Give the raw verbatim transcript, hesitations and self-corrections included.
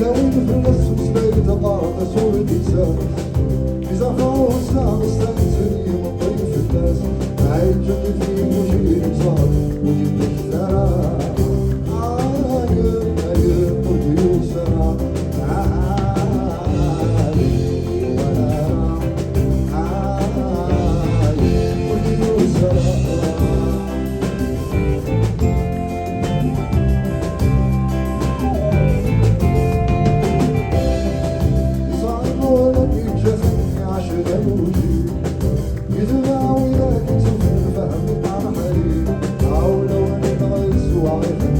Lawin fell-as ttmeslay taqerṭ-is ur d-isar. Izerfa ur sɛa s tayet-nni meṭṭi fell-as. Ɛiǧen di tmujin ẓer ur d-immekta ara. Ayen, ayen ur d-yusi ara. Ayen ur d-yusi ara. Ayen ur d-yusi ara. Yesɛa imawlan yeǧǧa-ten iɛac d aluji. Yetbeɛ widak ittufen lfahem iqerḥ-iyi. Awlawen-nneɣ yeswaɣ-iten.